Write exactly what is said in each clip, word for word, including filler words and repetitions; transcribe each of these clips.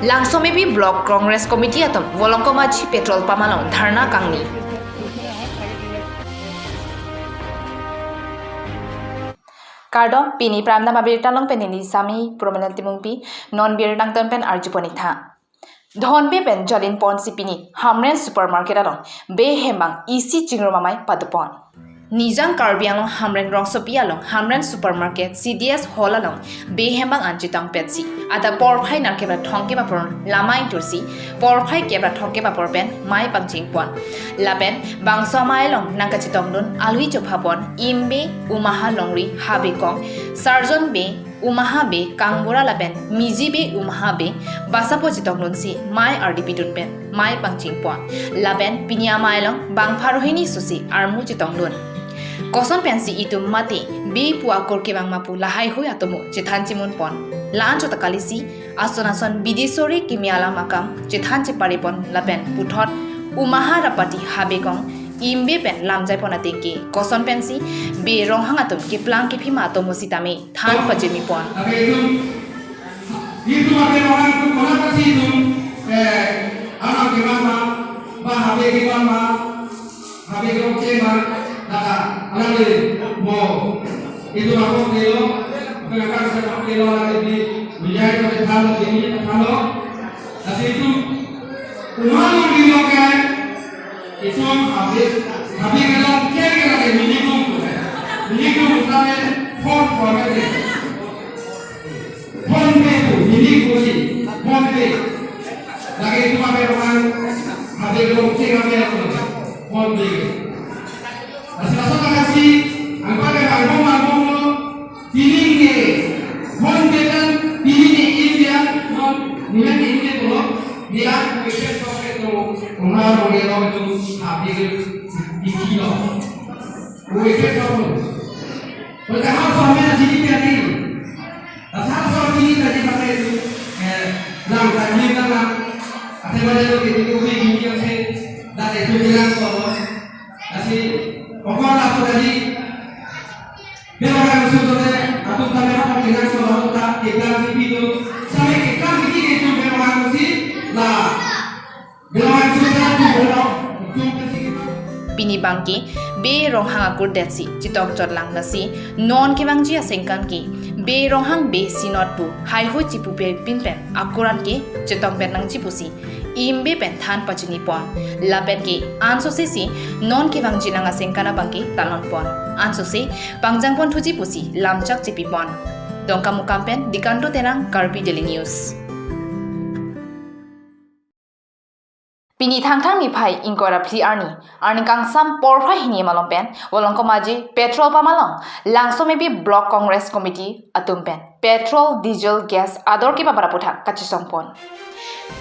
Langsomepi Block Congress Committee atum Volongkom Aji petrol pump along dharna kangni. Kardom, pini Prime Time abirta along pen neli Sami Prominent Timungpi, non birta angton pen arjupon-ik tha. Dhonbe pen jalinponsi pini Hamren Supermarket along bey hembang isi chingrum amei padopon. Nijang Karbi Anglong Hamren rongsopi along Hamren Supermarket C D S Hall along bey hembang an chetongpetsi adap porphai nerkep ra thomkep apor lamai tursi porphai kep ra thomkep apor pen mei pangchingpon. Lapen bangso amei along nangkachetongdun alwi chophapon Imbe, Umaha Longri, Habekong, Sarjon Bey, Umaha Bey, Kangbura lapen Miji Bey, Umaha Bey, basapo chetongdunsi mei ardi pidun pen mei pangchingpon. Lapen pini amei along bang pharo hini susi armu chetongdun. Koson pensi itum mate bey pu akur kevang ma pu lahaihui atomo chethan chimunpon. La-an chot ta kalisi ason ason bidisori kimi alam akam chethan cheparipon lapen puthot Umaha Rapati Habekong Imbe pen lamjaipon ateng ke koson pensi bey ronghang atum keplang kephi ma atomo sitame than pajirmipon. Tapi itu, itu pakai orang tu, orang pasti itu, eh, anak gimana, bah, habis gimana, habis gimana, kata, anak ni, mau, itu aku kilo, aku nak kasih aku kilo lagi di, menjadi pakai talo ini, talo, tapi itu, umalu kilo kan, itu habis, habis kalau cek lagi minimum, minimum sampai four forty. PhonePe pu, neli kosi, PhonePe. Lagi itu pakai orang, habis dong cek kami apa? PhonePe. Masih masuk ke si, angpa ke bang bong, bang bong lo, pining ke, PhonePe kan, pining ke India, non, nilai ke India tu lo, dia, website tu ke tu, orang orang dia lo tu, habis, iki lo. Website tu. Padahal sampai di sini tadi. Asal soal ini tadi pakai itu, eh, lang tadi lang. Ada banyak itu, itu, itu, itu, itu, dan itu bilang soal. Kasi, pokok aku tadi, bilang langsung saja, aku tanya apa bilang soal, tak, kita di pintu. Sampai kita di pintu, bilang langsung, lah. Pini bangke bey ronghang akurdetsi chetongchotlang, lasi non kevangji asengkan ke bey ronghang bey sinot pu haihui chipupe pin pen akuran ke chetongpet nangji pusi Imbe pen than pachinipon. Lapen ke ansose si non kevangji nang asengkan abangke talonpon. Ansose pangjangpon thuji pusi lamchak chepipon. Dongkamukam pen Dikanto Terang, Karbi Daily News. Pini Thangthang niphai ingkoi ra phli arni, arni kangsam porphai hini malom pen, Volongkom Aji petrol pump along, Langsomepi Block Congress Committee atum pen petrol, diesel, gas ador kepabara aputhak kachesongpon.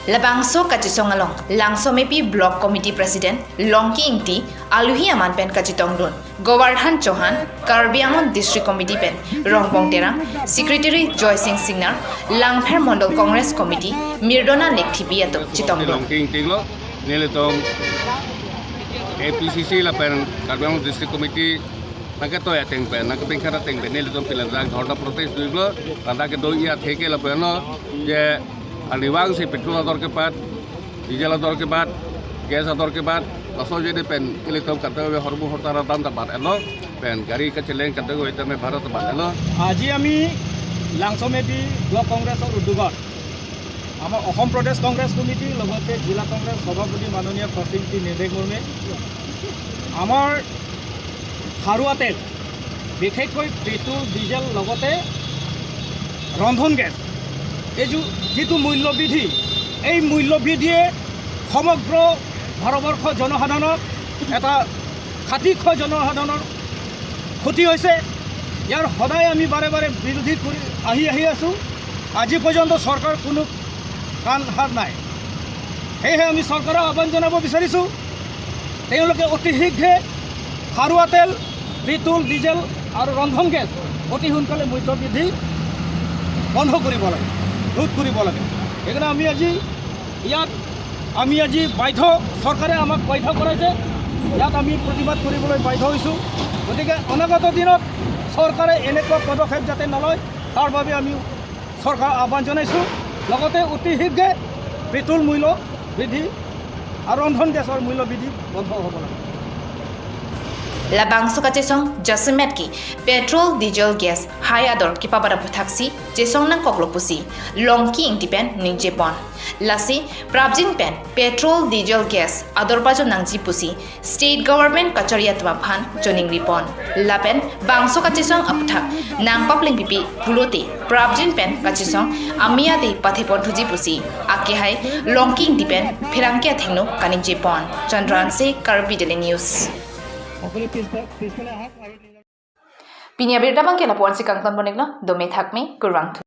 Labangso kachesong along, Langsomepi Block Committee President Longki Ingti, aluhi aman pen kachetongdun. Govardhan Chauhan, Karbi Anglong District Committee pen Rongbong Terang, Secretary Joysing Singnar, Langpher Mondol Congress Committee Mirdona Lekthipi atum chetongdun. Longki Ingti lo, nelitum A P C C lapen Karbi Anglong District Committee nangketoi ateng pen, nangkepingkhat ateng pen, nelitum pilanjang dhorna protest do-iklo, lata kedo-i athe ke lapen lo, je arnivang si petrol ador kepat, diesel ador kebat, gas ador kebat, laso ajoine pen ilitum kate hormu hortar dam ta bat-etlo, pen gari kacheleng kate tame bhara ta bat-etlo. আজি আমি লাংচমেপি ব্লক কংগ্ৰেছৰ উদ্যোগত আমাৰ অসম প্ৰদেশ কংগ্ৰেছ কমিটি লগতে জিলা কংগ্ৰেছ সভাপতি মাননীয় খৰচি ইংতি নিৰ্দেশ মৰ্মে আমাৰ খাৰুৱা তেল, বিশেষকৈ পেট্ৰল, ডিজেল লগতে ৰন্ধন গেছ, এই যো-, যিটো মূল্য বৃদ্ধি, এই মূল্য বৃদ্ধিয়ে সমগ্ৰ ভাৰতবৰ্ষৰ জনসাধাৰণক এটা খাটি খোৱা জনসাধাৰণৰ ক্ষতি হৈছে। ইয়াৰ সদায় আমি বাৰে বাৰে বিৰোধী কৰি আহি আহি আছোঁ। আজি পৰ্যন্ত চৰকাৰ কোনো কাণ সাৰ নাই। সেয়েহে আমি চৰকাৰক আহ্বান জনাব বিচাৰিছোঁ, তেওঁলোকে অতি শীঘ্ৰে খাৰুৱা তেল, পেট্ৰল, ডিজেল আৰু ৰন্ধন গেছ অতি সোনকালে মূল্য বৃদ্ধি বন্ধ কৰিব লাগে, ৰোধ কৰিব লাগে। সেইকাৰণে আমি আজি ইয়াত, আমি আজি বাধ্য, চৰকাৰে আমাক বাধ্য কৰাইছে, ইয়াত আমি প্ৰতিবাদ কৰিবলৈ বাধ্য হৈছোঁ। গতিকে অনাগত দিনত চৰকাৰে এনেকুৱা পদক্ষেপ যাতে নলয়, তাৰ বাবে আমি চৰকাৰক আহ্বান জনাইছোঁ। লগতে অতি শীঘ্ৰে পেট্ৰল মূল্য বৃদ্ধি আৰু ৰন্ধন গেছৰ মূল্য বৃদ্ধি বন্ধ হ'ব লাগে। Labangso kachesong jasemet ke petrol, diesel, gas hai ador kepabat aphuthaksi chesong nangkoklo pusi Longki Ingti pen ningjepon. Lasi prapjin pen petrol, diesel, gas ador pajo nangji pusi State Government kachari atum aphan choningripon. Lapen bangso kachesong aputhak nangpaplengpipe pulote prapjin pen kachesong amia te pathepon thuji pusi akehai Longki Ingti pen pherangke athengno kaningjepon. Chandran se Karbi Daily News. সকলে পিছফা- পিছফালে আহক আৰু নিজৰ Pini abirta abangke lapu-ansi kangton poneklo, dome thakme, kurvangthu.